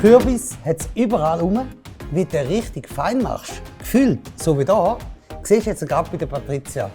Kürbis hat es überall rum, wie du den richtig fein machst. Gefühlt, so wie da, siehst du jetzt gerade bei der Patricia.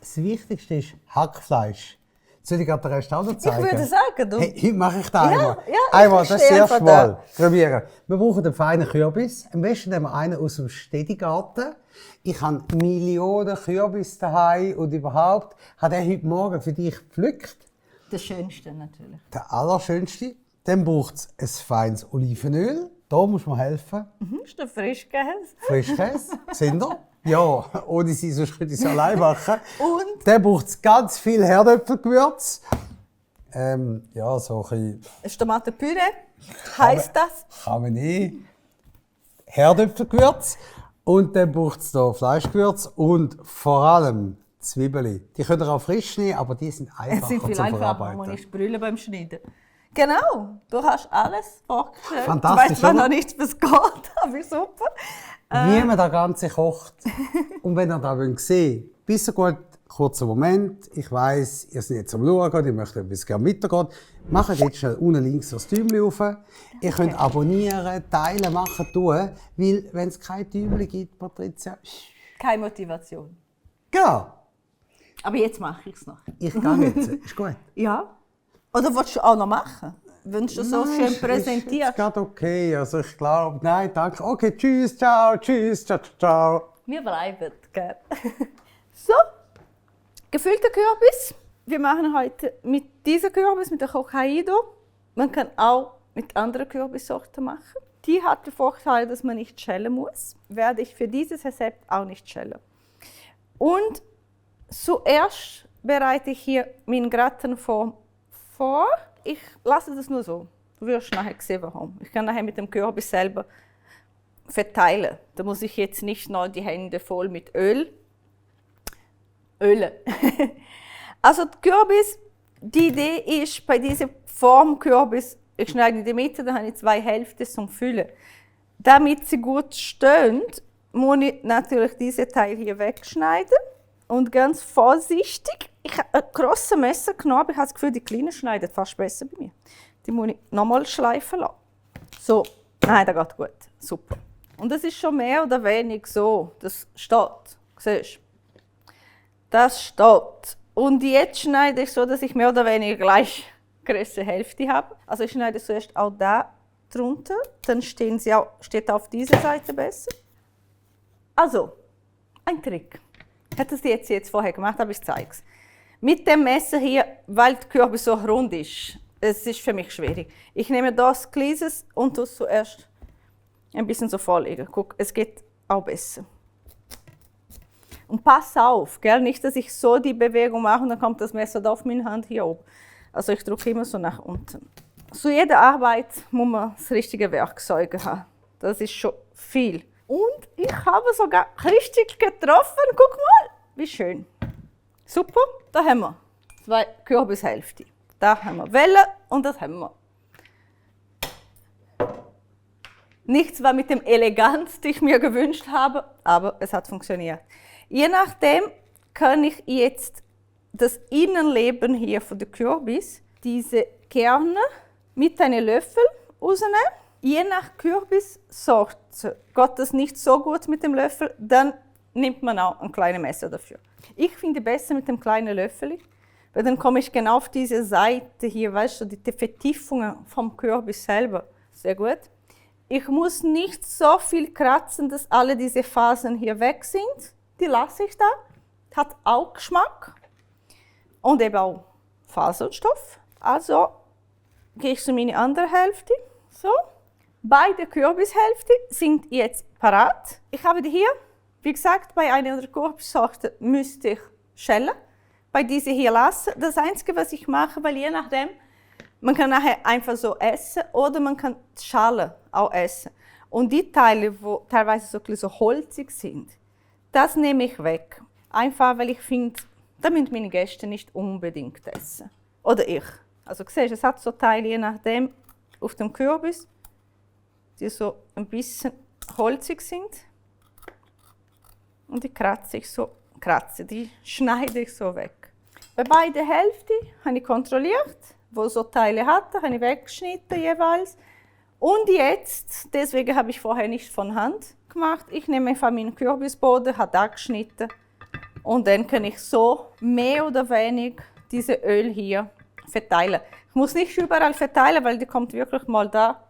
Das Wichtigste ist Hackfleisch. Soll ich gerade den Rest auch noch zeigen? Ich würde sagen, du. Hey, heute mache ich das einmal. Ja, Einmal, das stehe erste einfach Mal. Probieren. Wir brauchen einen feinen Kürbis. Am besten nehmen wir einen aus dem Stedigarten. Ich habe Millionen Kürbis daheim und überhaupt. Habe den heute Morgen für dich gepflückt. Der schönste natürlich. Der allerschönste. Dann braucht es ein feines Olivenöl. Da muss man helfen. Ist der Frischkäse? Frischkäse. Sind ihr? Ja, ohne sie, sonst könnte ich es allein machen. Und? Dann braucht es ganz viel Herdöpfelgewürz. Ja, so ein bisschen. Ein Tomatenpüree heisst das? Kann man nicht. Herdöpfelgewürz. Und dann braucht es hier Fleischgewürz und vor allem Zwiebeln. Die könnt ihr auch frisch nehmen, aber die sind Es einfacher sind zu viel einfacher, verarbeiten. man nicht brüllen beim Schneiden. Genau, du hast alles vorgestellt. Fantastisch, Du weißt zwar oder? noch nicht, was geht, aber super. Wie man das Ganze kocht. Und wenn ihr das sehen wollt, bis so gut, kurzer Moment. Ich weiss, ihr seid jetzt am Schauen, ihr möchtet etwas gerne weitergehen. Macht jetzt schnell unten links das Däumchen auf. Ihr könnt abonnieren, teilen, machen, tun. Weil, wenn es kein Däumchen gibt, Patricia, Keine Motivation. ja, Aber jetzt mache ich es noch. ich gehe jetzt. Ist gut. Ja. Oder willst du auch noch machen? Wenn du so Nein, schön ist präsentierst. gerade okay. Also ich glaube, nein, danke. Okay, tschüss, ciao, tschüss, ciao, ciao. Wir bleiben, gell? So, gefüllter Kürbis. Wir machen heute mit diesem Kürbis, mit der Hokkaido. Man kann auch mit anderen Kürbissorten machen. Die hat den Vorteil, dass man nicht schälen muss. Werde ich für dieses Rezept auch nicht schälen. Und zuerst bereite ich hier meinen Gratin vor. Ich lasse das nur so. Du wirst nachher sehen, warum. Ich kann nachher mit dem Kürbis selber verteilen. Da muss ich jetzt nicht noch die Hände voll mit Öl ölen. Also Kürbis, die Idee ist, bei dieser Form Kürbis, ich schneide in die Mitte, dann habe ich 2 Hälften zum Füllen. Damit sie gut stehen, muss ich natürlich diesen Teil hier wegschneiden. Und ganz vorsichtig, ich habe ein grosses Messer genommen, aber ich habe das Gefühl, die kleinen schneiden fast besser bei mir. Die muss ich nochmal schleifen lassen. So, nein, das geht gut, super. Und das ist schon mehr oder weniger so, das steht, siehst du? Das steht. Und jetzt schneide ich so, dass ich mehr oder weniger gleich größere Hälfte habe. Also ich schneide zuerst auch da drunter, dann steht auf dieser Seite besser. Also, ein Trick. Hättest du jetzt vorher gemacht, aber ich zeige es. Mit dem Messer hier, weil der Kürbis so rund ist, es ist für mich schwierig. Ich nehme das Gleises und tue es zuerst ein bisschen so vorlegen. Guck, es geht auch besser. Und pass auf, gell? Nicht, dass ich so die Bewegung mache und dann kommt das Messer da auf meine Hand hier oben. Also ich drücke immer so nach unten. Zu jeder Arbeit muss man das richtige Werkzeug haben. Das ist schon viel. Und ich habe sogar richtig getroffen. Guck mal, wie schön. Super, da haben wir 2 Kürbishälften. Da haben wir Welle und das haben wir. Nichts war mit dem Eleganz, die ich mir gewünscht habe, aber es hat funktioniert. Je nachdem kann ich jetzt das Innenleben hier von der Kürbis, diese Kerne mit einem Löffel rausnehmen. Je nach Kürbissorte geht das nicht so gut mit dem Löffel, dann nimmt man auch ein kleines Messer dafür. Ich finde besser mit dem kleinen Löffel, weil dann komme ich genau auf diese Seite hier, weißt du, die Vertiefungen vom Kürbis selber. Sehr gut. Ich muss nicht so viel kratzen, dass alle diese Fasern hier weg sind. Die lasse ich da. Hat auch Geschmack und eben auch Faserstoff. Also gehe ich zu meiner anderen Hälfte. So. Beide Kürbishälften sind jetzt parat. Ich habe die hier, wie gesagt, bei einer der Kürbissorte müsste ich schälen. Bei dieser hier lassen. Das Einzige, was ich mache, weil je nachdem, man kann nachher einfach so essen oder man kann die Schale auch essen. Und die Teile, die teilweise so ein bisschen so holzig sind, das nehme ich weg. Einfach, weil ich finde, da müssen meine Gäste nicht unbedingt essen. Oder ich. Also siehst du, es hat so Teile, je nachdem, auf dem Kürbis, die so ein bisschen holzig sind. Und die die schneide ich so weg. Bei beiden Hälften habe ich kontrolliert, wo so Teile hatte, habe ich weggeschnitten jeweils. Und jetzt, deswegen habe ich vorher nicht von Hand gemacht, ich nehme einfach meinen Kürbisboden, habe da geschnitten und dann kann ich so mehr oder weniger diese Öl hier verteilen. Ich muss nicht überall verteilen, weil die kommt wirklich mal da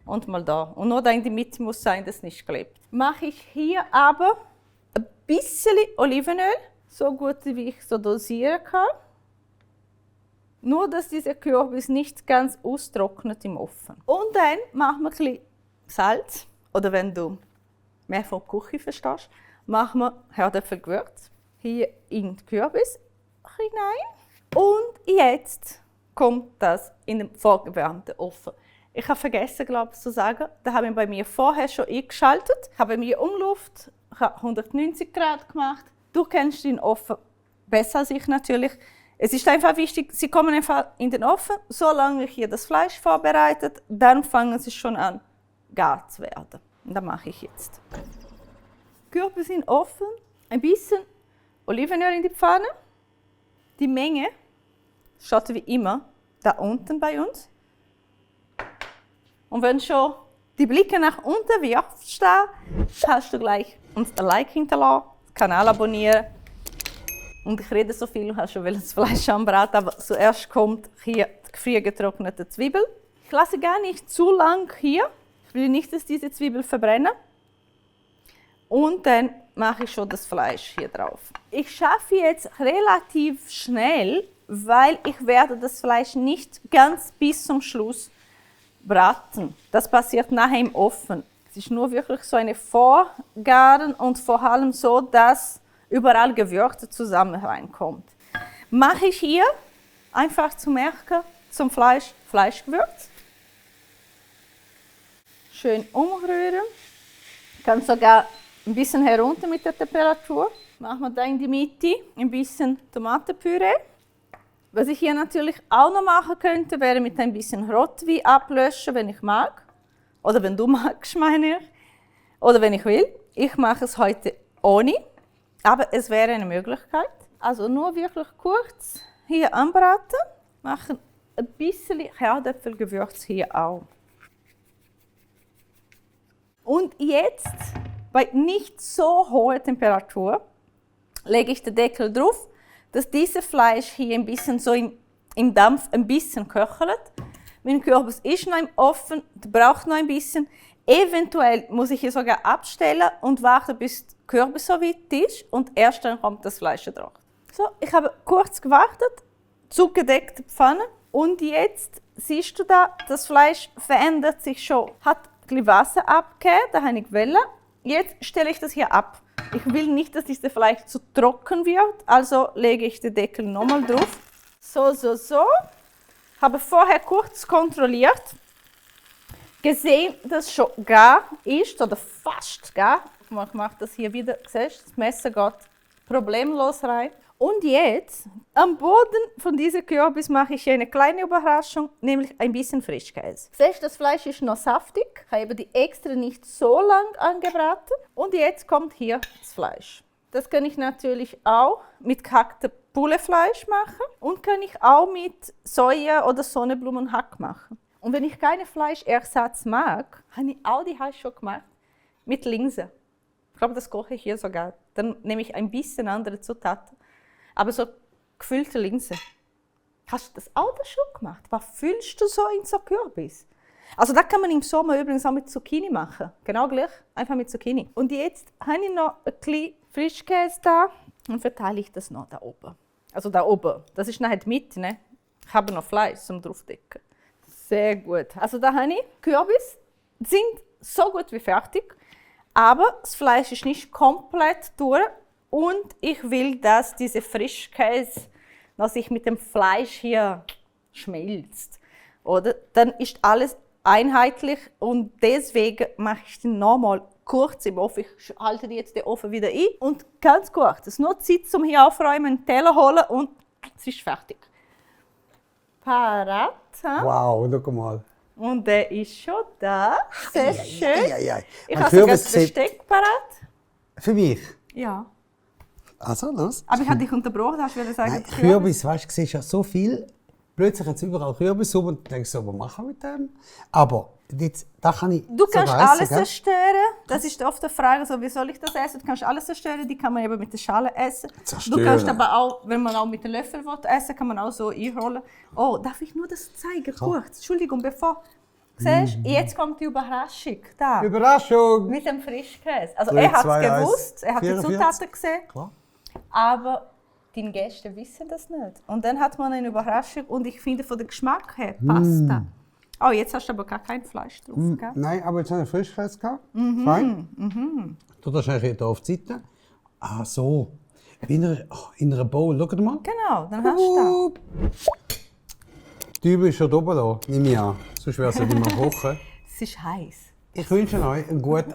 und mal da. Und nur da in die Mitte muss sein, dass es nicht klebt. Mache ich hier aber ein bisschen Olivenöl, so gut wie ich so dosieren kann. Nur, dass dieser Kürbis nicht ganz austrocknet im Ofen. Und dann machen wir ein bisschen Salz. Oder wenn du mehr von der Küche verstehst, machen wir Herdöpfelgewürz hier in den Kürbis hinein. Und jetzt kommt das in den vorgewärmten Ofen. Ich habe vergessen, glaube ich, zu sagen, da habe ich bei mir vorher schon eingeschaltet. Ich habe mir Umluft, ich habe 190 Grad gemacht. Du kennst den Ofen besser als ich natürlich. Es ist einfach wichtig, sie kommen einfach in den Ofen, solange ich hier das Fleisch vorbereitet, dann fangen sie schon an, gar zu werden. Und das mache ich jetzt. Kürbis in den Ofen, ein bisschen Olivenöl in die Pfanne. Die Menge schaut wie immer da unten bei uns. Und wenn schon die Blicke nach unten wirfst, kannst du gleich uns ein Like hinterlassen, den Kanal abonnieren. Und ich rede so viel, du hast schon das Fleisch anbraten, aber zuerst kommt hier die gefriergetrocknete Zwiebel. Ich lasse gar nicht zu lang hier. Ich will nicht, dass diese Zwiebel verbrennen. Und dann mache ich schon das Fleisch hier drauf. Ich schaffe jetzt relativ schnell, weil ich werde das Fleisch nicht ganz bis zum Schluss braten. Das passiert nachher im Ofen. Es ist nur wirklich so eine Vorgaren und vor allem so, dass überall Gewürze zusammen reinkommt. Mache ich hier einfach zu merken zum Fleisch Fleischgewürz. Schön umrühren. Ich kann sogar ein bisschen herunter mit der Temperatur. Machen wir da in die Mitte ein bisschen Tomatenpüree. Was ich hier natürlich auch noch machen könnte, wäre mit ein bisschen Rotwein ablöschen, wenn ich mag. Oder wenn du magst, meine ich. Oder wenn ich will. Ich mache es heute ohne. Aber es wäre eine Möglichkeit. Also nur wirklich kurz hier anbraten. Machen ein bisschen Herdöpfelgewürz hier auch. Und jetzt, bei nicht so hoher Temperatur, lege ich den Deckel drauf, dass dieses Fleisch hier ein bisschen so im Dampf ein bisschen köchelt. Mein Kürbis ist noch im Ofen, der braucht noch ein bisschen. Eventuell muss ich hier sogar abstellen und warten, bis der Kürbis so weit ist und erst dann kommt das Fleisch drauf. So, ich habe kurz gewartet, zugedeckte Pfanne und jetzt siehst du da, das Fleisch verändert sich schon. Hat ein bisschen Wasser abgegeben, da habe ich gewählt. Jetzt stelle ich das hier ab. Ich will nicht, dass dieses Fleisch zu trocken wird, also lege ich den Deckel nochmal drauf. So. Habe vorher kurz kontrolliert, gesehen, dass es schon gar ist oder fast gar. Ich mache das hier wieder, siehst du, das Messer geht problemlos rein. Und jetzt, am Boden von diesem Kürbis mache ich eine kleine Überraschung, nämlich ein bisschen Frischkäse. Siehst du, das Fleisch ist noch saftig, ich habe die extra nicht so lang angebraten. Und jetzt kommt hier das Fleisch. Das kann ich natürlich auch mit gehacktem Pullefleisch machen und kann ich auch mit Soja- oder Sonnenblumenhack machen. Und wenn ich keinen Fleischersatz mag, habe ich auch die habe ich schon gemacht mit Linsen. Ich glaube, das koche ich hier sogar. Dann nehme ich ein bisschen andere Zutaten. Aber so gefüllte Linsen. Hast du das auch schon gemacht? Was füllst du so in so Kürbis? Also das kann man im Sommer übrigens auch mit Zucchini machen. Genau gleich, einfach mit Zucchini. Und jetzt habe ich noch ein bisschen Frischkäse da und verteile ich das noch da oben. Also da oben, das ist nachher die Mitte, ne? Ich habe noch Fleisch zum draufdecken. Sehr gut. Also da habe ich Kürbis, sind so gut wie fertig, aber das Fleisch ist nicht komplett durch und ich will, dass diese Frischkäse noch sich mit dem Fleisch hier schmilzt. Oder? Dann ist alles einheitlich und deswegen mache ich den nochmal kurz im Ofen. Ich halte jetzt den Ofen wieder ein und ganz kurz. Es ist nur Zeit, um hier aufräumen, einen Teller holen und es ist fertig. Parat. Wow, schau mal. Und der ist schon da. Sehr schön. Ich Mein habe sogar Kürbis das Besteck parat. Für mich? Ja. Also, los. Aber ich habe dich unterbrochen, hast du sagen, Nein, Kürbis, weißt du, siehst ja so viel plötzlich jetzt überall Kürbis rum und denkst so, was machen wir mit dem? Aber jetzt, da kann ich Du kannst sogar essen, alles gell? zerstören. Das ist oft die Frage, so, wie soll ich das essen? Du kannst alles zerstören, die kann man eben mit der Schale essen. Zerstören. Du kannst aber auch, wenn man auch mit dem Löffel will, essen kann man auch so einrollen. Oh, darf ich nur das zeigen? Kurz, Entschuldigung, bevor... Siehst du, jetzt kommt die Überraschung. Da. Überraschung! Mit dem Frischkäse. Also 3, er hat 2, es 1, gewusst, er hat die 44. Zutaten gesehen, Klar. aber deine Gäste wissen das nicht. Und dann hat man eine Überraschung und ich finde, von dem Geschmack her passt das. Oh, jetzt hast du aber gar kein Fleisch drauf, gell? Nein, aber jetzt habe ich Frischkäse gehabt. Fein. Du das eigentlich hier auf die Seite. Ah, so. In einer Bowl. Schau mal. Genau, dann hast du Die Übung ist schon oben da, nehme ich an. Sonst wäre es ja nicht mehr kochen. das. Es ist heiß. Ich wünsche mir einen guten.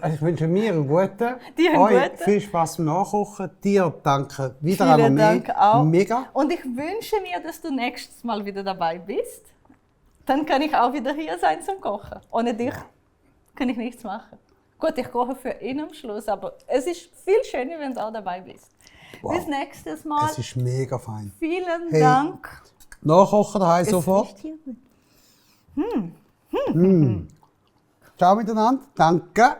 Dir einen Euch guten. viel Spaß beim Nachkochen. Dir danke wieder einmal Vielen mehr. Dank auch. Mega. Und ich wünsche mir, dass du nächstes Mal wieder dabei bist. Dann kann ich auch wieder hier sein zum Kochen. Ohne dich kann ich nichts machen. Gut, ich koche für ihn am Schluss, aber es ist viel schöner, wenn du auch dabei bist. Wow. Bis nächstes Mal. Es ist mega fein. Vielen Hey. Dank. Nachkochen daheim Es sofort. riecht hier gut. Ciao miteinander. Danke.